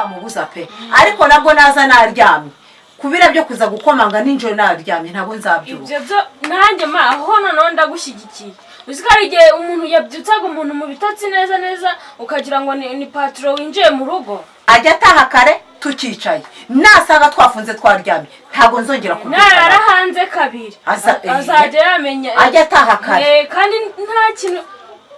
Nzamubuza pe, ariko nabwo naza naryamye, kubira byo kuza gukomanga nijoro naryamye, ntabwo nzabyuka. Ibyo byo nanjye ma, aho noneho ndagushyigikiye. Uzi ko hari igihe umuntu yabyutsaga umuntu mu bitotsi neza neza, ukagira ngo ni patron winjiye mu rugo. Ajya ataha kare tukicaye, nasanga twafunze twaryamye, ntabwo nzongera kubyuka. Narara hanze kabiri azajya yamenya. Ajya ataha kare. Kandi nta kintu,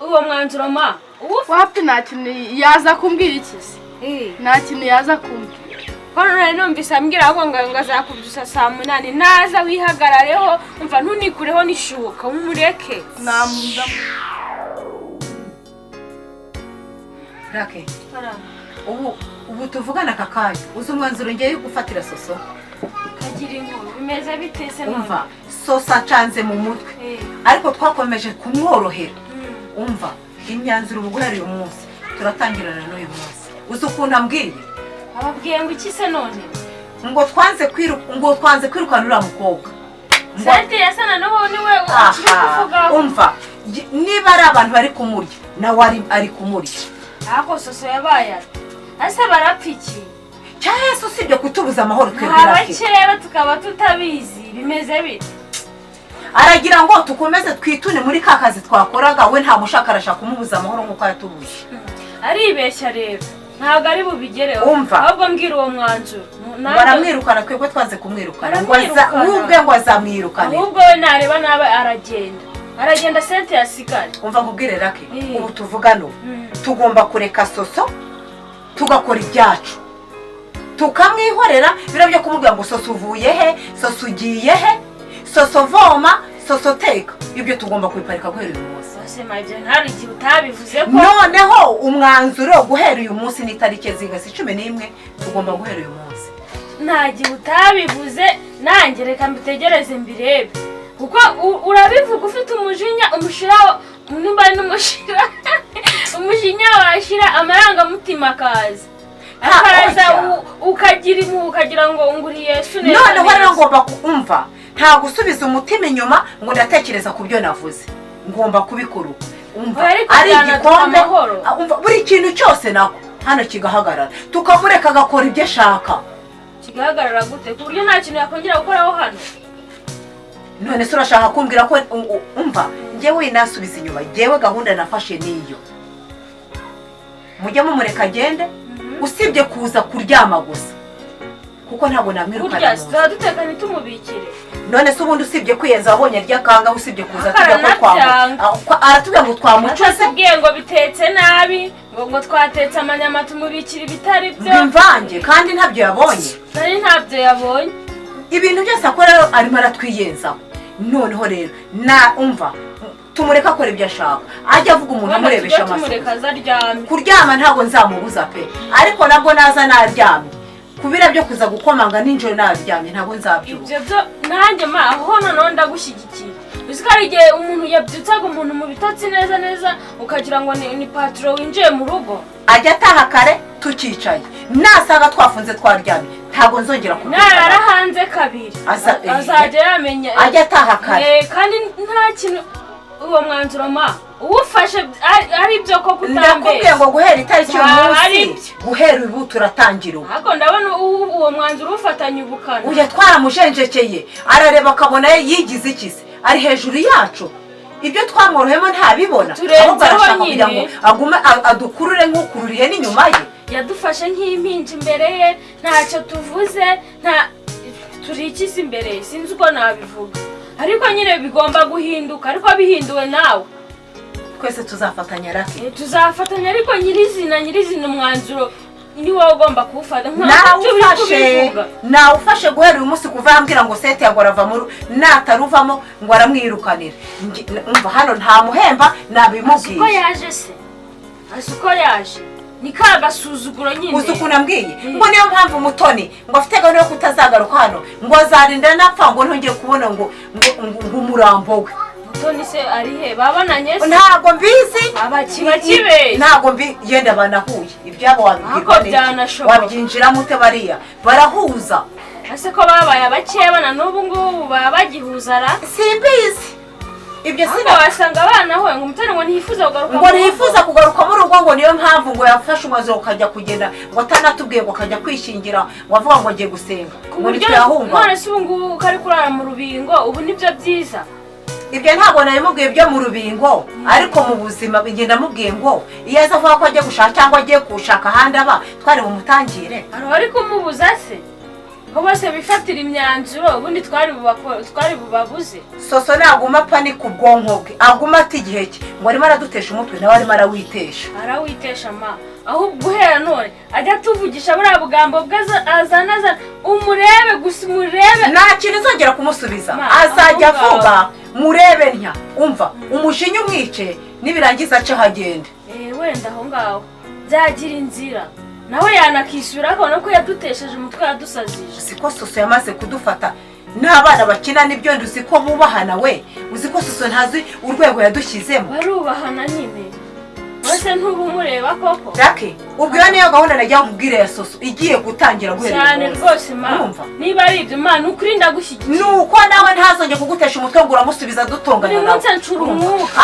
uwo mwanzuro ma ubu. Wapi, nta kintu yaza kumbwira. Iki se? Nta kintu yaza kumbwira. Ko none numvise ambwira ahubwo ngo azakubyusa saa 8, naza wihagarareho, umva, ntunikureho n'ishuka, umureke. Namunda. Rake, ubu tuvugana aka kanya, uzi umwanzuro ngiye gufatira Soso? Kagira inkuru, bimeze bite se none? Umva, Soso acanze mu mutwe, ariko twakomeje kumworohera. Umva, imyanzuro ubu guhera uyu munsi, turatangirana n'uyu munsi. Uzi ukuntu ambwiye? Ababwiye ngo iki se none? Ngo twanze kwirukana uriya mukobwa. Senti yasana n'ubu niwe ukiri kuvugaho? Umva, niba ari abantu bari kumurya, nawe ari kumurya. Ariko Soso yabaye ate ese? Barapfa iki? Cya Yesu, usibye kutubuza amahoro twebwe, Nta Rake. Bakeba tukaba tutabizi, bimeze bite? Aragira ngo tukomeze twitune muri ka kazi twakoraga. We nta mushaka, arashaka kumubuza amahoro nk'uko yatubuze. Aribeshya rero, ntabwo ari bubigereho. Umva. Ahubwo mbwira uwo mwanzuro. Baramwirukana, twebwe twanze kumwirukana, ngo Baramwirukana. we ubwe ngo azamwirukane. Ahubwo we nareba nawe aragenda, aragenda, Sente yasigare. Umva nkubwire, Rake, ubu tuvugana ubu, tugomba kureka Soso tugakora ibyacu, tukamwihorera. Biriya byo kumubwira ngo Soso uvuye he, Soso ugiye he, Soso voma, Soso teka, ibyo tugomba kubiparika guhera uyu munsi. Bose ibyo ntari igihe utabivuze ko. Noneho umwanzuro guhera uyu munsi ni tariki zingasi? 11. Tugomba guhera uyu munsi. Nta gihe utabivuze, nanjye reka mbitegereze mbirebe, kuko urabivuga ufite umujinya, umushiraho nimba ari n'umushira, umujinya washira amarangamutima akaza, akaza. Oya. Ukagira impuhwe, ukagira ngo nguri Yesu neza. Noneho rero Neza. ngomba kumva, nta gusubiza umutima inyuma ngo ndatekereza ku byo navuze, ngomba kubikora uko. Umva, Oya, ariko ari byanaduha igikombe amahoro. Umva, buri kintu cyose nako hano kigahagarara, tukamureka agakora ibyo ashaka. Kigahagarara gute, ku buryo nta kintu yakongera gukoraho hano? None se urashaka kumbwira ko umva, njyewe nasubiza inyuma, njyewe gahunda nafashe niyo, mujye mumureka agende, usibye kuza kuryama gusa, kuko ntabwo namwirukana Kurya mu nzu. Tuba duteka ntitumubikire. None se ubundi usibye kwiyenza, wabonye arya kanga? Usibye kuza tujya ko twamu Akaranabyanga. Aratubwira ngo twamucuze. Atatubwiye ngo bitetse nabi, ngo twatetse amanyama tumubikira ibitari byo. Ngo imvange, kandi ntabyo yabonye. Nari ntabyo yabonye. Ibintu byose akora rero arimo aratwiyenzaho. Noneho rero na umva, tumureke akora ibyo ashaka, ajya avuga umuntu Wenda amurebesha tujye amaso. Tumureka aza aryame. Kuryama ntabwo nzamubuza pe, ariko nabwo naza naryamye, kubira byo kuza gukomanga nijoro naryamye, ntabwo nzabyuka. Ibyo byo nanjye ma, aho noneho ndagushyigikiye. Uzi ko hari igihe umuntu yabyutsaga umuntu mu bitotsi neza neza, ukagira ngo ni patron winjiye mu rugo. Ajya ataha kare tukicaye, nasanga twafunze twaryamye, ntabwo nzongera kubyuka. Narara hanze kabiri azajya yamenya. Ajya ataha kare. Kandi nta kintu, uwo mwanzuro ma uwufashe ari byo ko Ndakubwiye kutambeshya. ngo guhera itariki uyu Byaba munsi, ari byo. guhera ubu turatangira ubu. Ariko ndabona uwo mwanzuro uwufatanye ubukana. Uya, twaramujenjekeye, arareba akabona yigize iki se, ari hejuru yacu, ibyo twamworohemo ntabibona. Turenzeho Ahubwo arashaka nyine. kugira ngo agume adukurure nk'ukurura ihene inyuma ye. Yadufashe nk'impinja imbere ye, ntacyo tuvuze, nta turi ikisi imbere ye, sinzi uko nabivuga, ariko nyine bigomba guhinduka, ariko bihinduwe nawe. Twese tuzafatanya, Rake. Tuzafatanya, ariko nyirizina nyirizina umwanzuro ni wowe ugomba kuwufata ntabwo turi Nawufashe. kubivuga. Nawufashe guhera uyu munsi. Kuva yambwira ngo Seti ngo arava muri, nataruvamo ngo aramwirukanira. Umva, hano nta muhemba. Azi uko Nabimubwiye. yaje se? Azi uko yaje? Ni ka gasuzuguro nyine. Uzi ukuntu ambwiye? Ngo niyo mpamvu Mutoni ngo afite gahunda yo kutazagaruka hano, ngo azarinda napfa ngo ntongeye kubona ngo umurambo we. Mutoni se ari he? Babonanye se? Ntabwo mbizi. Abakibeshya. Ntabwo mbi, yenda banahuye, ibyabo wabibwirwa Ariko n'iki? byanashoboka. Wabyinjiramo ute? Bariya barahuza. Ese ko babaye abakeba na n'ubu ngubu baba bagihuza ra? Simbizi ibyo. Ahubwo Sina wasanga abana we ngo Mutoni ngo ntiyifuza kugaruka Ngo mu rugo. ntiyifuza kugaruka mu rugo. Ubwo ngo niyo mpamvu ngo yafashe umwanzuro ukajya kugenda ngo atanatubwiye ngo akajya kwishingira ngo avuga ngo agiye gusenga Ku buryo none se ubu ngubu kari kurara mu rubingo ubu nibyo byiza. Ibyo ntabwo nabimubwiye byo mu rubingo, ariko mu buzima ngenda mubwiye ngo iyo aza avuga ko agiye gushaka cyangwa agiye gushaka ahandi aba twari bumutangire. Ari kumubuza se ko bose bifatira imyanzuro ubundi twari bubabuze. Soso naguma panika ubwonko bwe aguma ati igihe cye ngo arimo aradutesha umutwe nawe arimo arawitesha. Arawitesha ma ahubwo guhera none ajya tuvugisha buriya bugambo bwe azana umurebe gusa umurebe nta kintu uzongera kumusubiza azajya avuga murebe ntya umva umujinya umwice nibirangiza ace hagende. Wenda aho ngaho byagira inzira nawe yanakishyura akabona ko yadutesheje umutwe yadusazije. Siko Soso yamaze kudufata n'abana bakina n'ibyo nduzi ko bubahana we uzi ko Soso ntazi urwego yadushyizemo. Barubahana nyine bose ntubumureba koko. Jackie ubwo iyo niyo gahunda najya nkubwire ya Soso igiye gutangira guhera cyane rwose ma niba ari ibyo ma nukuri ndagushyigikiye nuko nawe ntazongeye kugutesha umutwe ngo uramusubiza dutongana nawe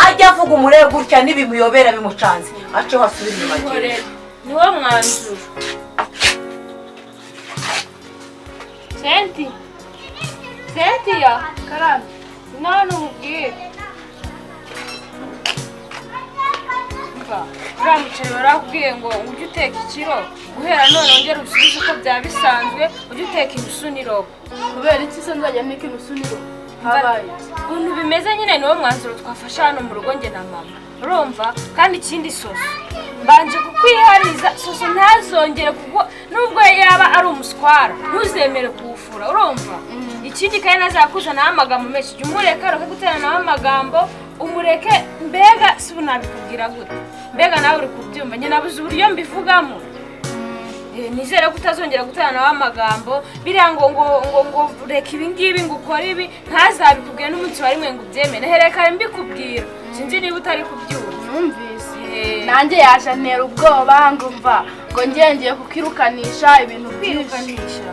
ajya avuga umurebe gutya n'ibimuyobera bimucanze aceho asubira inyuma agende. Niwo mwanzuro. Senti Sentiya karame none umubwire uriya muceri barakubwiye ngo ujye uteka ikiro guhera none wongere usubize uko byaba bisanzwe ujye uteka inusu n'irobo. Kubera iki se nzajya nteka inusu n'irobo? Habaye ukuntu bimeze nyine niwo mwanzuro twafashe hano mu rugo njye na mama urumva. Kandi ikindi Soso mbanje kukwihariza Soso ntazongere kuko nubwo yaba ari umuswara ntuzemere kuwufura urumva. Ikindi kandi nazakuzanaho amagambo menshi jya umureka areke guteranaho amagambo umureke mbega si ubu nabikubwira gute mbega nawe uri kubyumva njye nabuze uburyo mbivugamo. Nizere ko utazongera guteranaho amagambo biriya ngo ngo ngo ngo reka ibi ngibi ngo ukore ibi ntazabikubwire n'umunsi wa rimwe ngo ubyemere hereka mbikubwira sinzi niba utari kubyumva. Numvise nanjye yaje antera ubwoba ngo mva ngo ngiye kukirukanisha ibintu kwirukanisha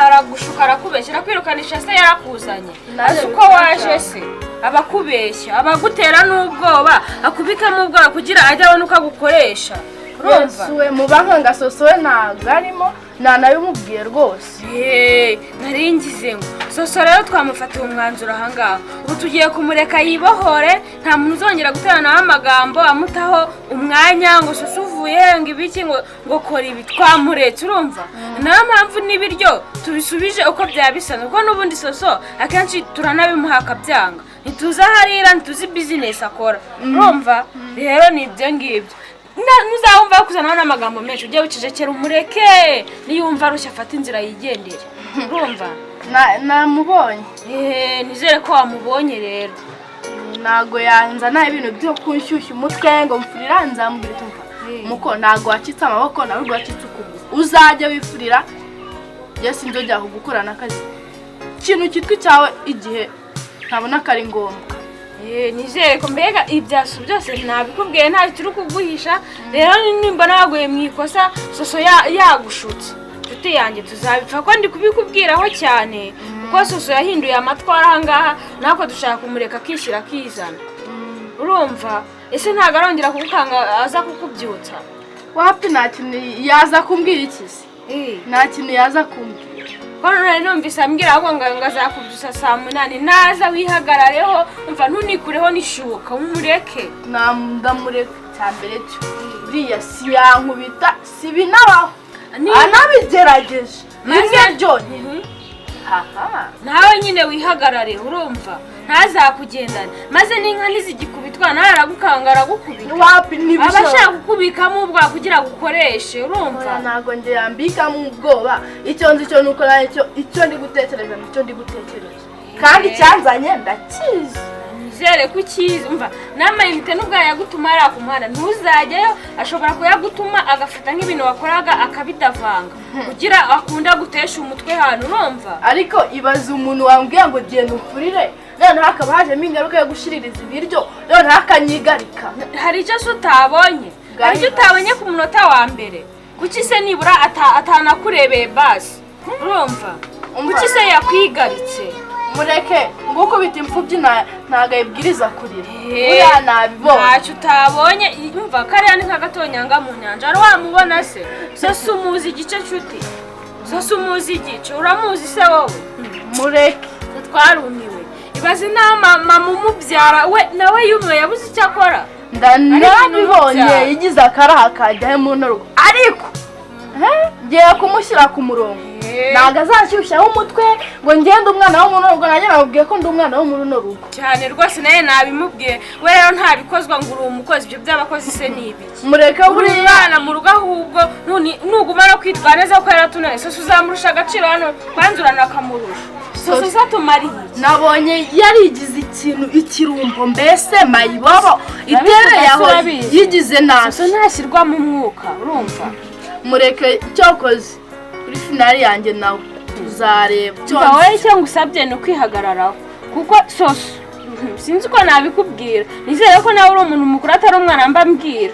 aragushuka arakubeshya arakwirukanisha se yarakuzanye azi uko waje se abakubeshya abagutera n'ubwoba akubikamo ubwoba kugira ajye abone uko agukoresha urumva. Mu banka Soso we ntabwo arimo ntanabimubwiye rwose. Nari ngize ngo Soso rero twamufatiye umwanzuro ahangaha ubu tugiye kumureka yibohore nta muntu uzongera guteranaho amagambo amutaho umwanya ngo Soso uvuye ngo ibiki ngo kora ibi twamuretse urumva. Niyo mpamvu n'ibiryo tubisubije uko byaba bisanzwe kuko n'ubundi Soso akenshi turanabimuha akabyanga ntituzi aho arira ntituzi bizinesi akora urumva. Rero ni ibyo ngibyo ntuzawumva kuzanaho n'amagambo menshi ujye wicecekera umureke niyumva arushya afata inzira yigendere urumva. Namubonye nizere ko wamubonye rero ntago yanzana ibintu byo kunshyushya umutwe ngo mfurira nzamubwira tumva muko ntago wacitse amaboko nawe wacitse ukuguru uzajya wifurira njye sinzongera kugukorana akazi ikintu cyitwa icyawe igihe ntabona ko ari ngombwa. Nizere ko mbega ibyaso byose nabikubwiye nta turi kuguhisha rero nimba naguye mu ikosa Soso yagushutse inshuti yanjye tuzabipfa ko ndi kubikubwiraho cyane kuko Soso yahinduye amatwara ahangaha natwe dushaka kumureka akishyira akizana urumva. Ese ntabwo arongera kugukanga aza kukubyutsa? Wapi nta kintu yaza kumbwira iki se nta kintu yaza kumbwira ko none numvise ambwira ahubwo ngo azakubyutsa saa 8 naza wihagarareho umva ntunikureho n'ishuka umureke. Ndamureka cya mbere cyo buriya si yankubita si binabaho anabigerageje rimwe ryonyine nawe nyine wihagarare urumva ntazakugendana maze n'inka ntizigikubitwa nawe aragukanga aragukubita aba ashaka kukubikamo ubwoba kugira gukoreshe urumva. Ntabwo njye yambikamo ubwoba icyo nzi cyo nuko icyo ndi gutekereza nicyo ndi gutekereza kandi icyanzanye ndakizi. Nizere ko ukizi umva n'amayinite n'ubwo yagutuma ari akumuhanda ntuzajyayo ashobora kuyagutuma agafata nk'ibintu wakoraga akabidavanga kugira akunda gutesha umutwe hano urumva. Ariko ibaze umuntu wambwiye ngo genda umfurire noneho hakaba hajemo ingaruka yo gushiririza ibiryo noneho akanyigarika. Hari icyo se utabonye? Hari icyo utabonye ku munota wa mbere? Kuki se nibura atanakurebeye basi urumva? Kuki se yakwigaritse? Mureke ngukubita imfubyi ntago ayibwiriza kurira. Uriya nabibonye. Ntacyo utabonye, yumva kariya ni nka gatonyanga mu nyanja. Wari wamubona se? Soso umuzi igice nshuti. Soso umuzi igice, uramuzi se wowe? Mureke. Twarumiwe. Ibaze inama mama umubyara we nawe yumiwe yabuze icyo akora. Ndanabibonye yigize akaraha kajya mu rugo. Ariko ngiye kumushyira ku murongo. Ntago azashyushyaho umutwe ngo ngende umwana wo muri rugo, nanjye namubwiye ko ndi umwana wo muri runo rugo. Cyane rwose nawe nabimubwiye. We rero ntabikozwa ngo uri umukozi, ibyo by'abakozi se ni ibiki? Mureke buriya umwana mu rugo ahubwo nuguma no kwitwara neza ko yaratunaniye, soso uzamurusha agaciro hano kwanza uranakamurusha. Soso zatumariye. Nabonye yarigize ikintu ikirumbo mbese mayibobo itereye aho yigize nabi. Soso ntashyirwa mu mwuka urumva. Mureke cyokoze kuri finali yanjye nawe tuzareba. Wowe icyo ngusabye ni ukwihagararaho kuko soso sinzi uko nabikubwira, nizere ko nawe uri umuntu mukuru atari umwana mba mbwira.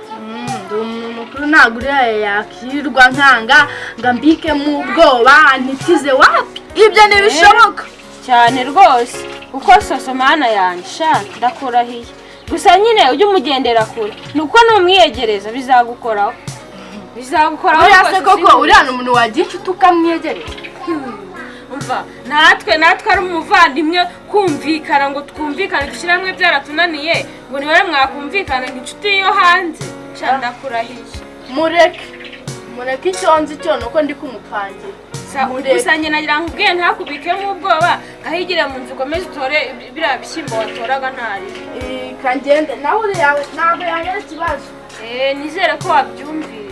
Ndi umuntu mukuru ntabwo uriya yakirwa nkanga ngo mbike mu bwoba ntitize wapi, ibyo ntibishoboka cyane rwose kuko soso mana yanjye sha ndakurahiye. Gusa nyine ujye umugendera kure, ni uko numwiyegereza bizagukoraho. Bizagukoraho rwose. Koko uriya ni umuntu wagira inshuti ukamwiyegereza? Umva natwe ari umuvandimwe kumvikana ngo twumvikane dushyire hamwe byaratunaniye ngo ni wowe mwakumvikana ngo inshuti yo hanze sha ndakurahiye. Mureke mureke icyo nzi cyo ni uko ndi kumupangira. Gusa njye nagira ngo nkubwiye ntakubikemo ubwoba, ngahigire mu nzu ukomeze utore biriya bishyimbo watoraga ntari. Kangende nawe uriya ntabwo yanyera ikibazo. Nizere ko wabyumvise.